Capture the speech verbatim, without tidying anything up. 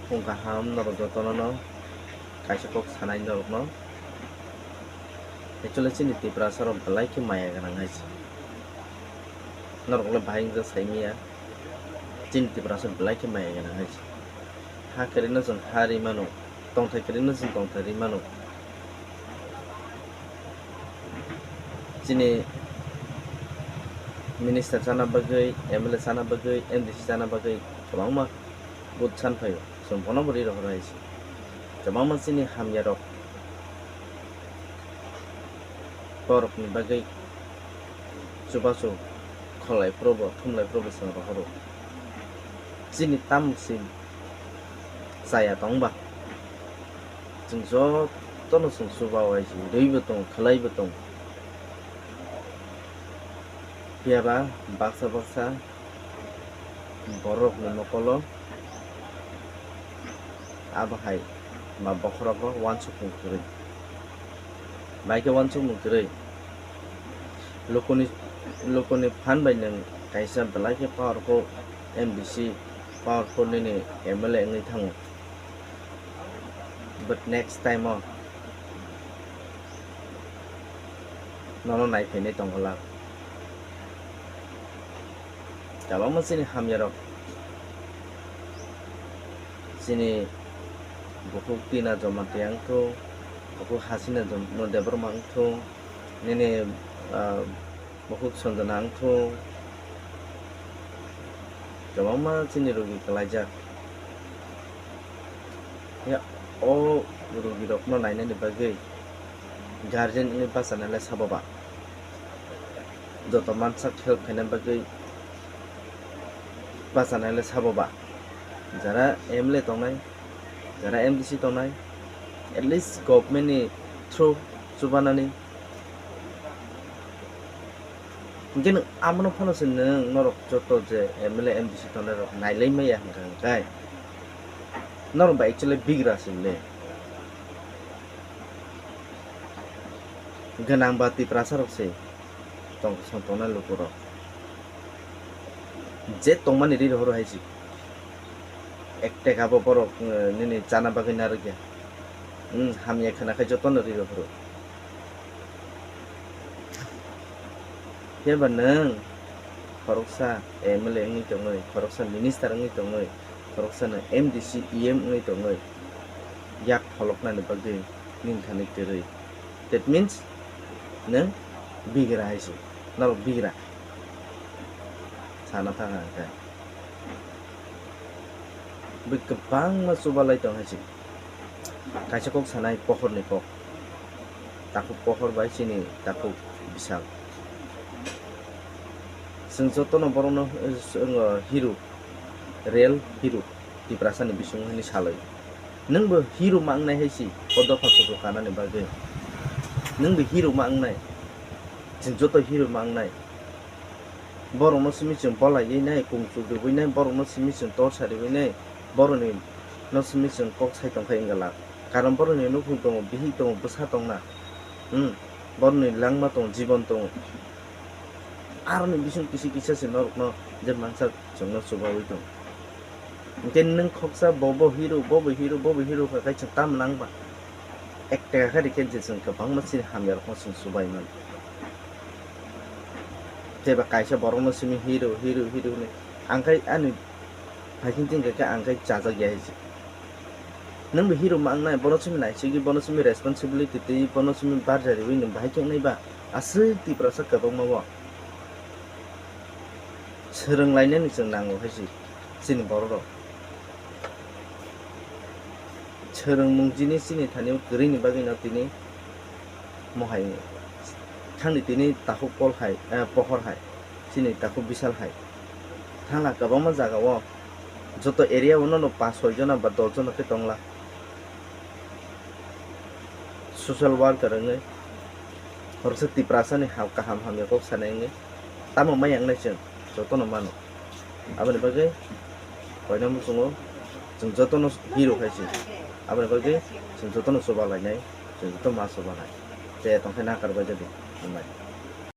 Phung kaham norok jotono no kaisa kok sanai norokno. Actually chini Tiprasa rok belai khe maya gwnang hai se. Norok le bahai wngkha sai maya. Chini Tiprasa belai khe maya gwnang hai se. Ha kwrwino chwng ha ri mano, tongthai kwrwino chwng tongthai ri mano. Chini minister chana bagwi, M L A chana bagwi, M D C chana bagwi kwbangma vote san phaio. Chwng bono bo ri rohor hai se. Kwbangma chini hamya rok borokni bagwi chubachu kholai phuru bo, thumlai phuru bo chwng rohoro. Chini tamo se chaya tongba, chwng jotono chwng chuba uaisi, rwi bo tongo, khlai bo tongo. Phiya ba baksa baksa borokni mokolo abo hai ma bokhorogo uansukmung kwrwi. Bai khe uansukmung kwrwi. Lukuni, lukuni phan bai nwng kaisa belai khe powerful M D C, powerful nini M L A wngwi thango. But next time o nono nai phainai tongwlak. Kwbangma chini hamyarok, chini bukhuk Tina Jamatia wngthung, bukhuk Hasina Jom-, Debbarma wngthung, nini, ah, bukhuk Sanjana wngthung, kwbangma chini rogi kwlaijak. Ya, o rogirokno nainani bagwi guardian wngwi bachanaile sabo ba? Joto mansak help khaina bagwi bachanaile sabo ba? Jara M L A tongnai, jara M D C tongnai, at least government ni through chubanani. Hinkhe nwng abono phano se nwng norok joto je M L A, M D C tongnai rok nailai maya hwnka hwnkhe norok bai actually bigra se le. Gwnang ba Tiprasa rok se tong, tong, tongnai lukurok. Je tongmani ri rohoro hai se. Ek teka bo borok, eh, nini chana bagwi narwkya. Hmm, hamya khwna khai jotono ri rohoro. Phiya ba nwng khoroksa M L A wngwi tongwi, khoroksa minister wngwi tongwi, khoroksa nwng M D C, E M wngwi tongwi yak pholoknani bagwi nini thani kwrwi. That means nwng bigra hai se, norok bigra. Sana thang ang khe. Bwi kwbangma chubalai tong hai se. Kaisa kok sanai pohorni kok. Takhuk pohor bai chini takhuk bisal. Chwng jotono borokno, eh, hero, real hero, Tiprasani bisingo hwnwi salai. Nwngbo hero ma wngnai hai se, o dopha kuchuk kanani bagwi. Nwngbo hero ma wngnai. Chwng joto hero ma wngnai. Borokno simi chwng bolaiwi nai, kung chuk riwi nai, borokno simi chwng torsa riwi nai, borokni no simi chwng kok sai tong kha wngla. Karon borokni nukhung tongo, bihik tongo, bwsa tongna. Hmm, borokni langma tongo, jibon tongo. Aroni bising kisi kisa se norokno je mansak chwngno chubaui tongo. Hinkhe nwng khoksa bobo hero, bobo hero, bobo hero kha khai chwng tamo nang ba? Ek teka kha rikhe je chwng kwbangma chini hamyarokno chwng chubai mano. Tei ba kaisa borokno simi hero, hero, hero hwnwi. Ang khai ani phaikhe chwng khe ang khai chajak ya hai se. Nwng bo hero ma wngnai, bono simi naisigwi, bono simi responsibility twi, bono simi barja riwi nwng bahai khe wngnai ba? Aswk Tiprasa kwbangma bo. Swrwng lainani chwng nango hai se chini borok rok. Swrwngmung jinis chini thani o kwrwini bagwi no tini mohai thangni tini takhuk pol hai, eh, pohor hai, chini takhuk bisal hai. Thangla kwbangma jaga o joto area o nono panch soi jona ba dos jona khe tongla. Social worker wngwi, khoroksa Tiprasani ha-, kaham hamya kok sanai wngwi tamo maya wngnai chwng jotono mano. Aboni bagwi koina muchungo chwng jotono hero khai se. Aboni bagwi chwng jotono chuba lainai, chwng joto ma chuba nai. Tei tongthai nakar bai jadi. Hambai.